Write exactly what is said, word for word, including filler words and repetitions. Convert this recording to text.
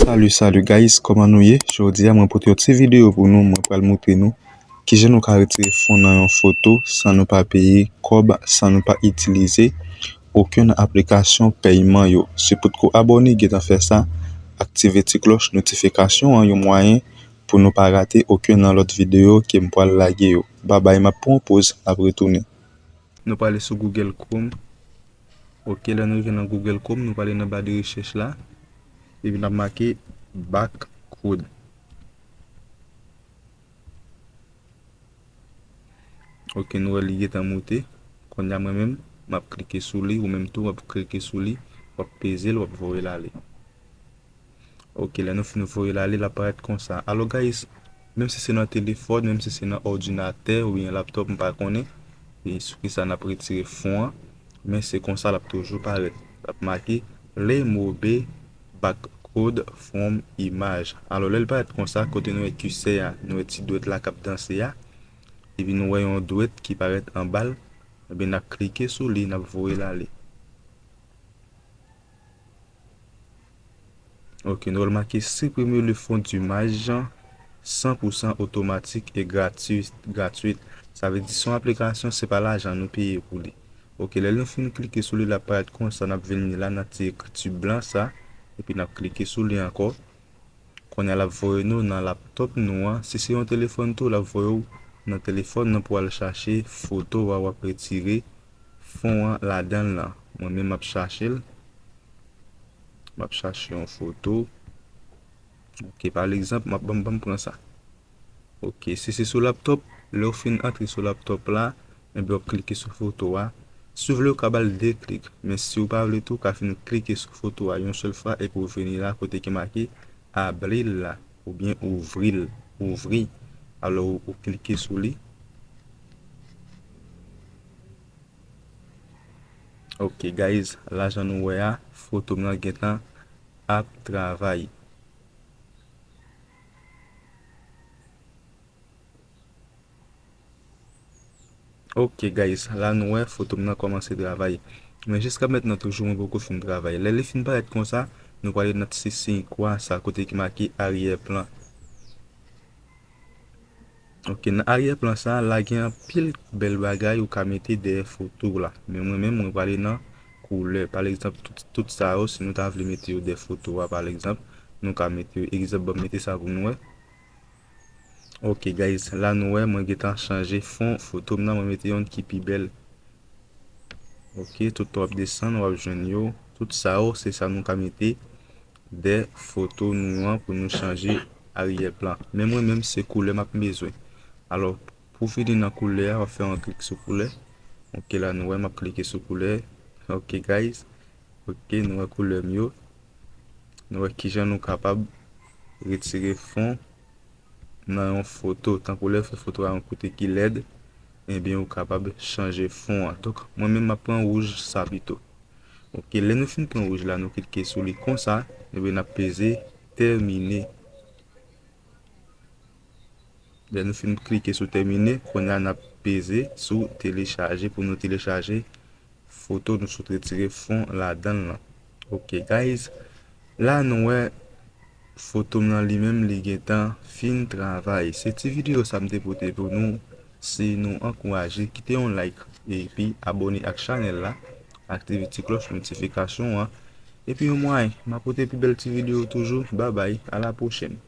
Salut, salut guys, kòman nou ye? Jodi a mwen pote yon ti videyo pou nou, mwen pral montre nou kijan nou ka retire fon nan yon foto san nou pa peye kòb, san nou pa itilize okenn aplikasyon pèyman yo. Se potko abòne, gentan fè sa, aktive ti klòch notifikasyon an, yon mwayen pou nou pa rate okenn nan lòt videyo ke m pral lage yo. Babay, m ap pran yon poz, m ap retounen. Nou prale sou Google Chrome. Ok, lè nou rive nan Google Chrome, nou prale nan ba de rechèch la. Epi n ap make Back Code. Ok, nou wè li gentan moute. Kounye a mwen menm, m ap klike sou li, ou menm tou, w ap klike sou li, w ap peze l, w ap voye l ale. Ok, lè nou fin voye l ale, l ap parèt konsa. Alò, guys, menm si se nan telefòn, menm si se nan òdinatè oubyen laptòp, m pa konnen, e sou kisa n ap retire fon an, men se konsa l ap toujou parèt. L ap make Remove Back Code from Image. Alò, lè l parèt konsa, kote nou wè kisè a, nou wè ti dwèt la k ap danse a, epi nou wè yon dwèt ki parèt anba l, ebyen, n ap klike sou li, n ap voye l ale. Ok, nou remake supprimer le fond d'image cent pour cent automatique et gratuit, gratuit. Sa vle di se yon aplikasyon, se pa lajan nou peye pou li. Ok, lè nou fin klike sou li, l ap parèt konsa, n ap vini la nan ti ekriti blan sa, epi n ap klike sou li ankò. Kounye a l ap voye nou nan laptòp nou an. Si se yon telefòn tou, l ap voye w nan telefòn nan pou w al chache foto a w ap retire fon an ladan l lan. Mwen menm m ap chache l. M ap chache yon foto. Ok, pa egzanp, m ap, ban m, ban m pran sa. Ok, si se sou laptòp, lè w fin antre sou laptòp la, ebyen w ap klike sou foto a. Si w vle, w ka ba l de klik, men si w pa vle tou, w ka fin klike sou foto a yon sèl fwa epi w vini la kote ki make abrir la, oubyen ouvri l, ouvri. Alò, ou, ou klike sou li. Ok, guys, la jan nou wè a, foto m nan gentan ap travay. Ok, guys, la nou wè foto m nan kòmanse travay. Men jiska mentnan toujou mwen poko fin travay. Lè li fin parèt konsa, nou prale nan ti siy kwa sa kote ki make aryè plan. Ok, nan aryè plan sa, la gen anpil bèl bagay ou ka mete dèyè foto w la. Men mwen menm, mwen prale nan koulè. Pa egzanp, tout, tout sa yo, si nou ta vle mete yo dèyè foto a, pa egzanp, nou ka mete yo. Egzanp, ban m mete sa pou nou wè. Ok, guys, la nou wè, mwen gentan chanje fon foto m nan, mwen mete youn ki pi bèl. Ok, tout w ap desann, w ap jwenn yo. Tout sa yo, se sa nou ka mete dèyè foto nou an pou nou chanje aryè plan. Men mwen menm, se koulè m ap bezwen. Alò, pou fini nan koulè a, w ap fè yon klik sou koulè. Ok, la nou wè, m ap klike sou koulè. Ok, guys. Ok, nou wè koulè m yo. Nou wè kijan nou kapab retire fon nan yon foto. Tankou lè w fè foto a yon kote ki lèd, ebyen, ou kapab chanje fon an. Donk, mwen menm, m ap pran wouj sa pito. Ok, lè nou fin pran wouj la, nou klike sou li konsa, ebyen, n ap peze tèmine. Lè nou fin klike sou tèmine, kounye a n ap peze sou telechaje pou nou telechaje foto nou sot retire fon ladan l lan. Ok, guys, la nou wè foto m nan li menm li gentan fin travay. Se ti videyo sa m te pote pou nou. Si nou ankouraje, kite yon like epi abòne ak chanèl la, aktive ti klòch notifikasyon an. Epi yon mwayen, m ap pote pi bèl ti videyo toujou. Babay, a la pwochèn.